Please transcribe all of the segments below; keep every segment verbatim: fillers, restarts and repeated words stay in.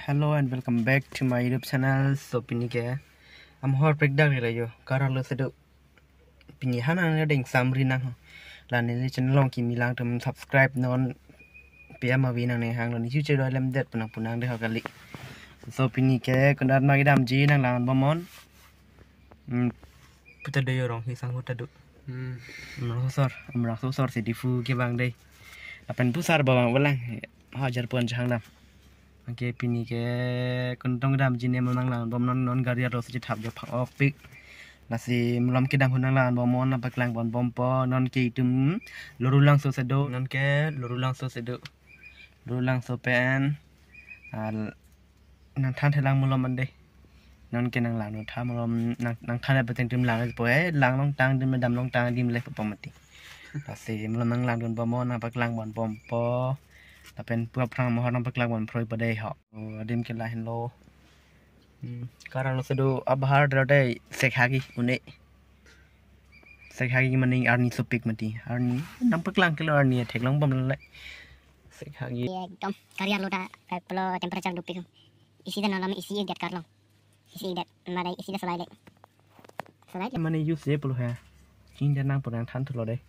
Hello and welcome back to my YouTube channel. So pini ke amahor prekdak le yo, karalo sedu. Pini han ang deng samri nang ho. La neli channel along kimi lang atum subscribe non, pia mavi nang ne hang lo, ne future do lem det punang punang de ho kali. So pini ke kunat ma kedamji nanglang bomnon. Hmm. Puta do yo rong hi sang puta do. Hmm. Amrang sosor, amrang sosor si difu ke bang dei. Lapen pusar bang pulang. Hajar pon jahang dam. Anke pini ke kuntong damji ne mo nanglang bomnon, non gari arlo si thap jo phang ok pik. Lasi malom kedam hu nanglang bomnon, nangpaklang bon bompo, non ke itum Lorulangso sedu, non ke Lorulangso sedu. Lorulangso pen. Al nangthan thelang malom ande. Non ke nanglang no tha malom nang, nangthan pen tum lang po, eh, lang longtang dim dam longtang dim le po mati. Lasi malom nanglang dun bomnon, nangpaklang bon bompo. Lapen pu aphrang amahor nangpaklang bon phroi padei ho. O, adim ke lahenlo. Hmm, karalo sedu abahar dra dei sekhagi une. Sekhagi mane arni sopik mati. Arni nangpaklang kelo arni theklong bom le. Sekhagi. Ekdom karya lo ta, eh, pelo temperature dopik. Isi dan alam isi idet karlong. Isi idet, madai isi da salai le. Salai le. Mane use je pulo ha. Ching janang purang than thulo dei.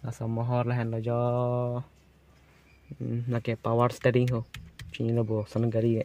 Laso amahor lahenlo jo. Hmm, lake power steering ho. Chini lo bo son gari ke.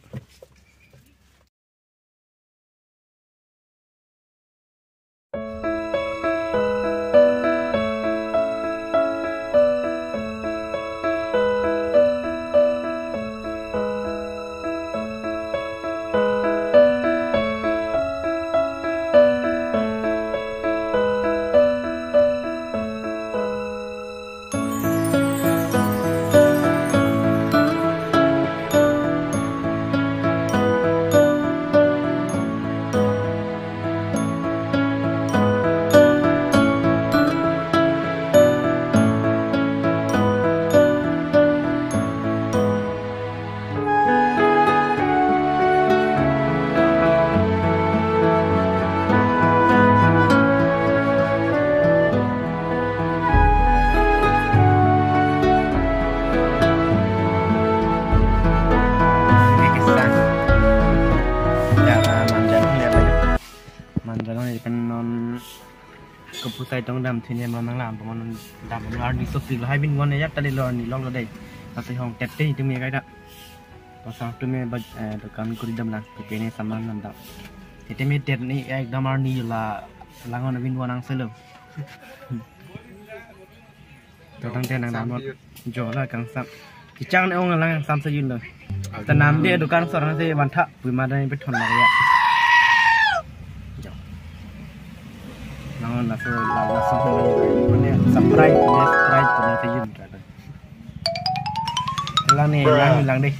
Manjan ni pen non kopusai tong dam thini ma nanglang pon, dam pon arni sopik lo hai bin gon ya tali lo arni lok lo dei. Lasi hong tete itu me kaita. Pasang tu me baj, eh, dukan kuri dam lang. Tete ne saman nam dam. Tete me tet ni ekdom arni la langon bin gon ang selo. Totang te nang dam. Sambil. Jo la kangsam. Kechang ne ong lang kangsam sejun lo. Aduh. Tanam dia dukan seorang si bantha pui madan pethon lagi ya. Jo. Langon laso, la-, laso ne surprise, ne surprise ne sejun. Lang ne, lang, lang deh.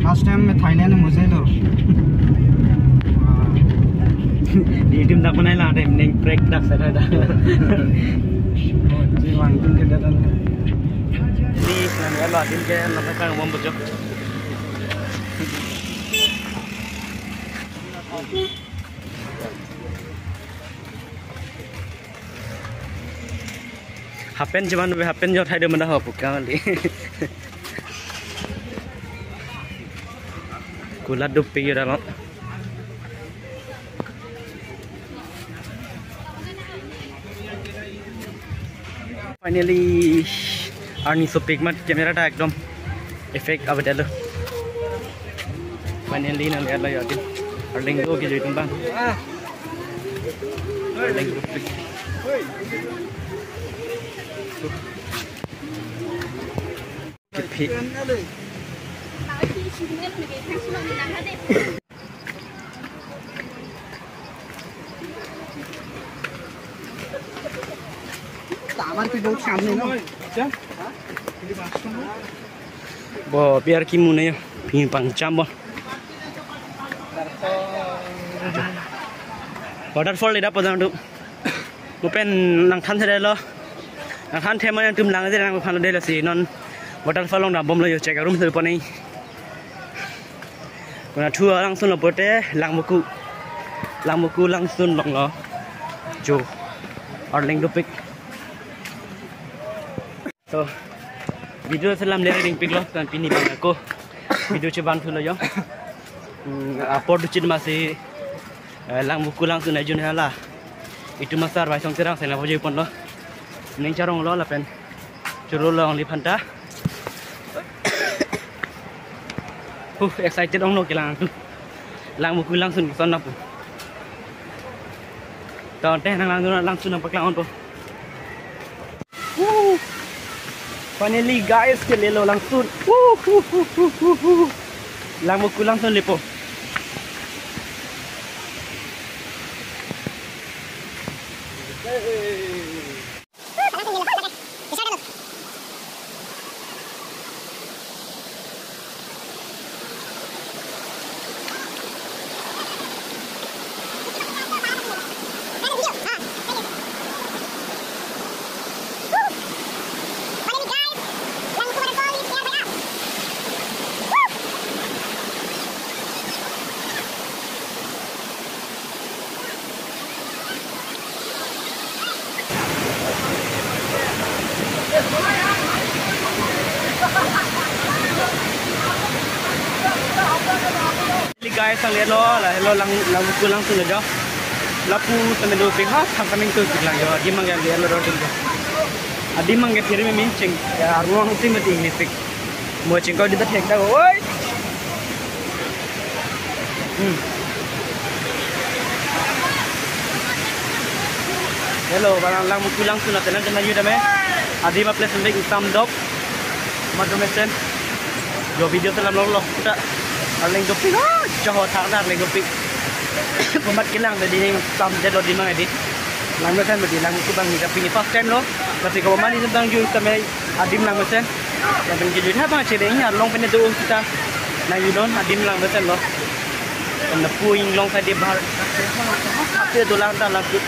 Last time में थाईलैंड में मुझे तो ये टीम तक बनाए ला टीम नहीं ब्रेक तक से था। जी, वहाँ टीम के डर नहीं। Ni, nang ya lo, adim ke, nang ka bom bujok. Happen cuman be happen jor hai do manda ho pukang di. Kulat dupi yo dalo. Finally, arni sopik mat camera ta ekdom effect avedetlo. Finally, nang lihat lo ya, di. Arleng do ke joi tumbang. Arleng do. Kephi. আমার কি বহুত সামনে না? Bo, biar kimu na yo, pini pangcham bo. Waterfall ida pajang tu. Mo pen nangthan thedetlo. Nangthan thema nangtum lang je nang phan delo si non. Waterfall along dambomlo yo, check room sel ponai. Konathu alangsun lo pote Langvoku. Langvoku alangsun longlo. Jo. Arleng dopik. So, video selam leri dingpiklo, tan pini bang ako video chevang thulo yo. Hmm, apor duchit masi, eh, Langvoku alangsun ajun hala. Itum asar Baisong Terang sena bojo ponlo. Ning charonglo lapen churolo along liphanta. Huh, excited onglo kelang tu. Langvoku alangsun son napu. Tangte nang lang alangsun nangpaklang onpo. Woo! Finally, guys, kelelo alangsun. Woo, woo, woo. Langvoku alangsun lepo. Guys, ang lelo, la helo lang, Langvoku alangsun lo jo. Lapu tame dopik ha, thang kaming tu pik lang jo. Adim abang ke lelo dopik jo. Adim abang ke phiri me min ching. Ya, arung si mati English pik. Mo chingkoi dita thek ta, oi. Hmm. Hello, barang Langvoku alangsun atena jana yu dame. Adim a-place nang ingsam dok. Madumesen. Jo video selam longlo. Ta. Arleng dopik. Ah, jo thak ta arleng dopik. Komat kelang ta di ingsam det lo adim abang edi. Langmesen bedi Langvoku abang ni kapini first time lo. Lasi komat ni sedang ju tame adim langmesen. Lapen kejut ha bang chere ini along pen do kita. Nang yu non adim langmesen lo. Pen lapu inglong sa di bahar. Ape dolang ta lapu.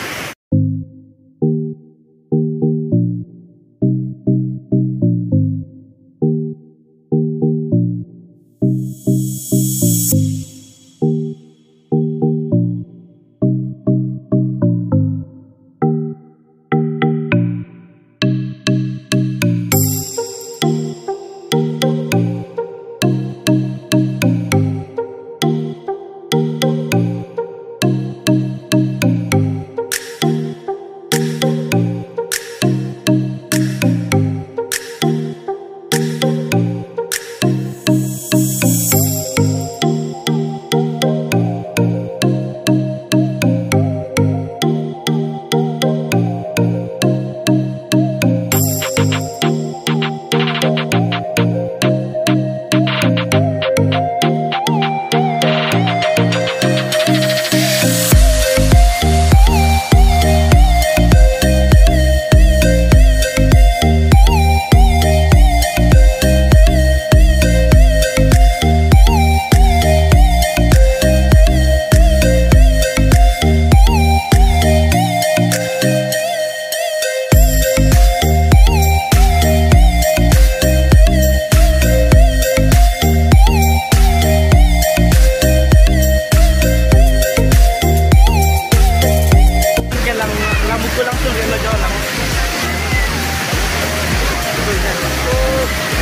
Kelang, Langvoku alangsun lo jo lang.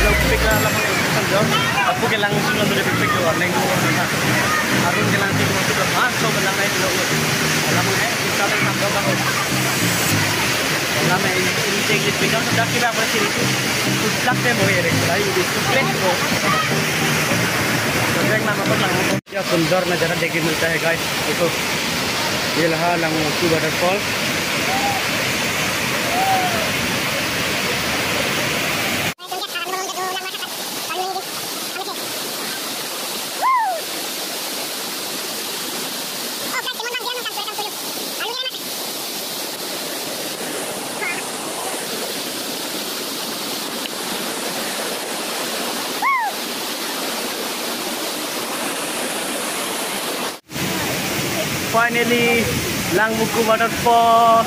Langvoku alangsun lo jo. Apu kelang sun lo jo pik pik jo, neng. Arun kelang sun lo jo, ah, so kelang nai lo. Alam eh, kita lo nam do kaho. Alam eh, ini cek di pik kan sudah kita apa sih itu. Sudah deh mau ya, deh. Tadi di suplek ko. Suplek nama apa lang? क्या सुंदर नज़ारा देखने मिलता है गाइस। देखो, ये रहा लंगोटू waterfall. Finally, Langmuku waterfall.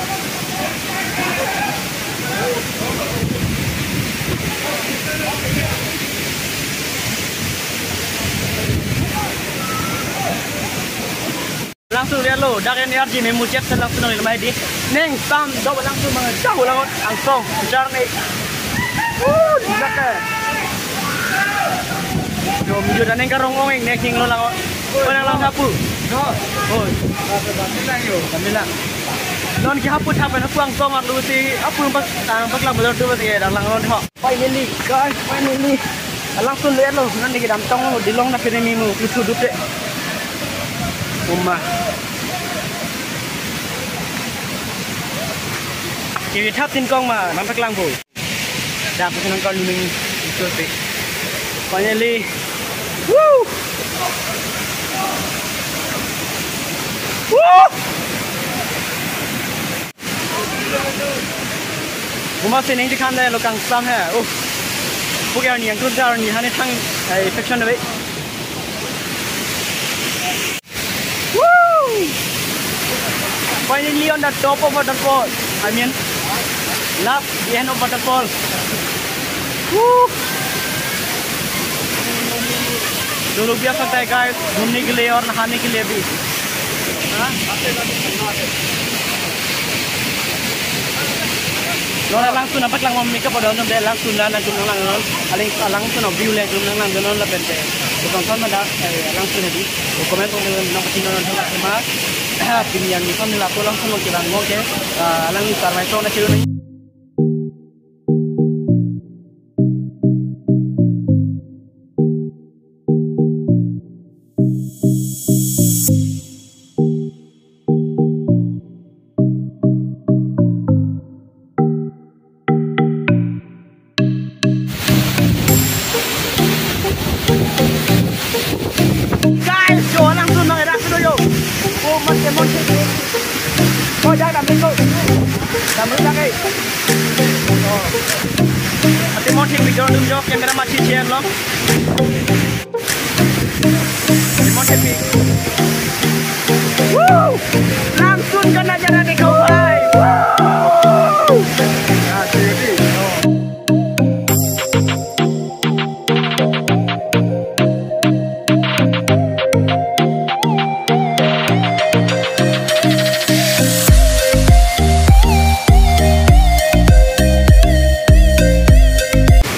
Langsun lo, dak ini arji memu cek langsun lo mai di. Neng tam do langsun mang jauh langot angsong jar ni. Uh, dak ke. Jom jom neng karong ong ing neng king lo langot. Ko nang lang sapu. Oi. Kami lang. Non ki hapu thap na puang tong arlo si hapu pas tang pas lang betul tu pas ke dang lang non ho. Finally, guys, finally. Langsun lo, non ni kedam tong lo, dilong na pini memu, lutu dute. Uma. Kiri thap tin kong ma, nampak lang bo. Dam ko nang kau luning, lutu dute. Finally. Woo! Woo! Uma sining dikhan dai lo kangsam he. Uh. Puke arni angtun ta arni hani thang ai infection dei. Woo! Finally on the top of waterfall. I mean, last the end of waterfall. Woo! दो रुपया सकता है गाइस, घूमने के लिए और नहाने के लिए भी। Hala langsun apak lang mami ka pada nonde langsun la langsun lang non. Aling langsun view le langsun lang lang non la pente. Bukan sama dah langsun di. Komen komen non pati non non ma. Pini yang ni kami lapo langsun ke bang mo ke. Alang ni sarwai so na kiru ni. Guys, yo, langsun nang erak sudah yo. Oh, mati, mati. Oh, jangan ambil kau. Kamu jangan. Oh. Mati, mati, video dulu yo, kamera mati share lo. Mati, mati. Woo! Langsun kena jalan di kau, hai. Woo! Nah, jadi. Oh.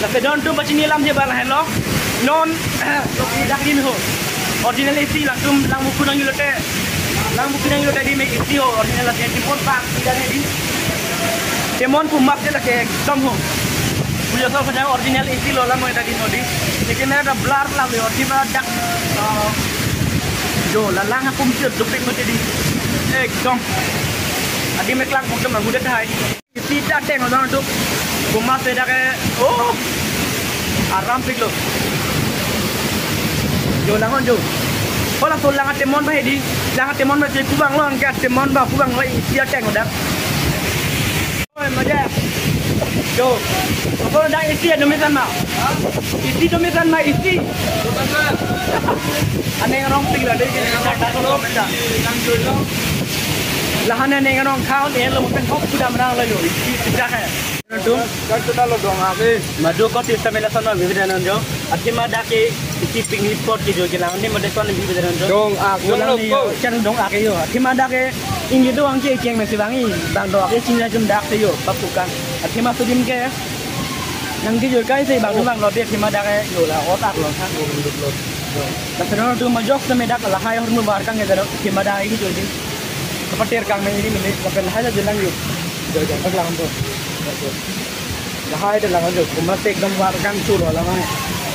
Lapen don tu pachini alam je bal hai lo. Non, lo ki dak dim ho. Original A C latum Langmuku nang yulote. Langmuku nang yulote di me A C ho. Original A C di pon bang tidak di. Temon pu map je lake ekdom ho. Punya so punya original A C lo la mo tadi no di. Lekin ada blur la le odi ba dak. Jo la lang apum chir dupik mo di. Ekdom. Adi me klak mo ke ma hudet hai. Isi ta teng lo dong tu. Kuma se dak ke. Oh. Aram pik lo. Jo lang on jo. Hola so lang atemon ba di. Lang atemon ba je kubang lo angke atemon ba kubang lo isi ta teng lo dak. Oi, maja. Jo. Apa dah isi ya demi sama? Isi demi sama isi. Aneng rong ping la dei. Lahan aneng rong khaun eh lo pen hok sudah merang lo yo. Isi sejak eh. Tum. Kan tu dah lo dong ake. Madu ko tis tamela sono bibida non jo. Athema dak ke isi picnic spot ke jo ke lang ni madu kon bibida non jo. Dong ak. Ulang ni dong ak yo. Athema dak ke Inggi do angke keng mesi bangi, bang do ke chingna jum dak se yo, papukan. Athema sudim ke. Nang di yo kai se bang do bang lo be athema dak ke yo la otak lo ha. Lapen tu majok se me dak lahai hormu bar kang ke dak athema dak ke yo di. Kapater kang me ini mene, lapen lahai la jelang yo. Jo jo tak lang to. Lahai dak lang jo, kuma tek dam bar kang chu lo la mang.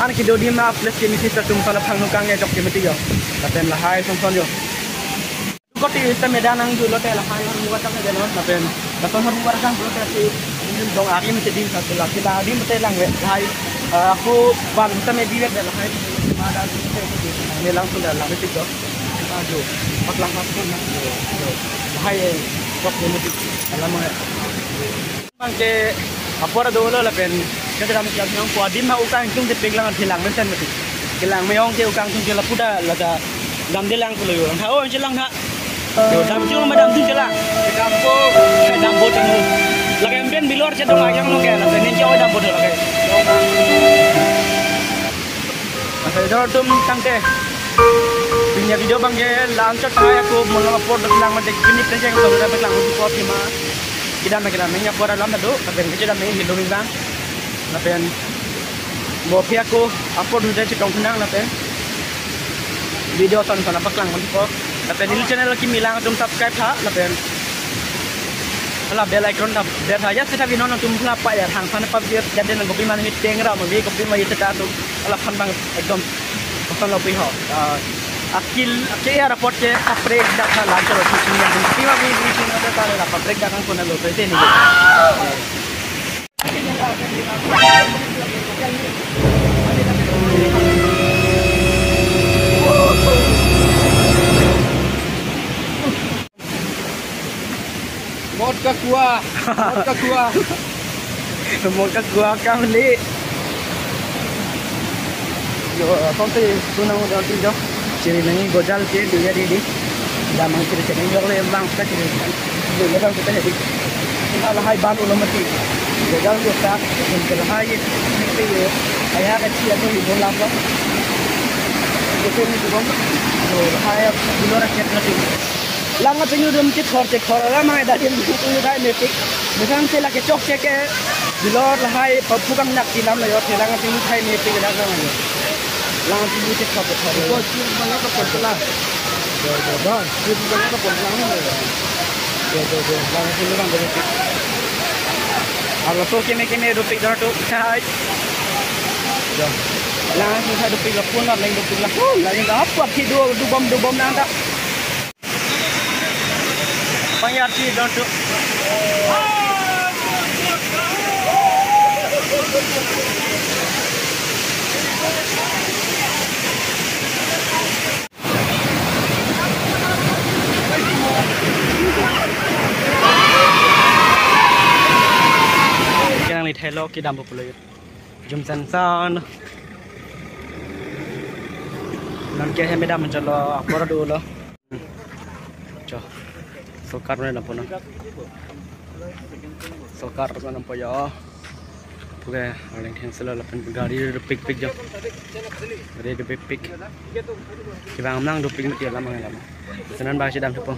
An kido di ma plus ke misi ta tum sala phang nukang ke jok ke mati yo. Lapen lahai son son yo. Koti ista medan nang julo te lahai hormu kacham medan non lapen. Lapen hormu kacham julo te si dong arim te dim satu laki la dim te lang we lahai. Aku ban te me biwet lahai. Mada te me lang sudah lang te jo. Ajo. Patlang patlang na. Lahai. Sok ni mati. Alam. Bangke apor dolo lapen. Kita kami siap yang kuadim ha ukang tung te peglang di lang mesen mati. Kelang meyong ke ukang tung ke lapuda lada. Dam de lang kulo yo. Ha, oh, jelang ha. Yo, damjung ma damjung chelang. Dampo. Dampo tanglo. Lake emben Bilor chedong ayang lo ke, lake ning ke dampo do lake. Masa itu tum tangte. Pini avideo abang ke lang chot tanglo ya, ko molo apor dot lang mate pini prejeng to da lang ko pima. Kedam kedam ning apor alam do, tapi kedam ning hindo bang. Lapen mo aphi ako apor dun chetong thanang lapen video son son apaklang man po. Lapen neli channel kimi lang atum subscribe tha lapen hala bell icon ta ber tha, ya seta video non atum hala pa ya hang san pa ya den kopima nangteng ra mo kopima ya seta atum hala phan bang ekdom koson lo pi ho. Ah, akil akil ya report ke kaprek dak tha lang choro sini yang kopima bi bi sini ada tha la kaprek dak kan kona lo pe ni. Mod ka kua, mod ka kua. Mod ka kua kang le. Yo, kong te sunang udah ti jo. Chiri nangji gojal ke dia di di. Damang chiri chiri jok le bang ka chiri. Dia bang kita hedi. Lahai ban ulo mati. Gojal ke tak, lahai ye. Aya ka chi atau ibu lapa. Itu ni tu bang. Lahai Bilor rakyat mati. Lang atum dum kithor kithor alam hai, dak dum kithor hai mepik. Misang se lake chokche ke Bilor lahai papu kangnak ti lam lo yo, te lang atum hai mepik dak lang yo. Lang atum kithor kithor lo. Bos, sir, bang ka pon la. Bos, bos, bos, sir, bang ka pon la. Yo, yo, yo, lang atum bang mepik. Alo so keme keme dopik dak tu. Hai. Yo. Lang atum hai dopik la pun la, lang dopik la pun la. Ini apa ki do do bom do bom nang dak. Pangyarti don tu. Kena ni thailo kedam pulo. Jum san san. Non ke hem dam chalo apor dolo. Cho. Sorkar ne nampo na. Sorkar ne nampo yo. Puke arleng theng selo lapen gari dopik pik jo. Gari dopik pik. Kibang nang dopik mati lam ang lam. Senan bang si dam thupo.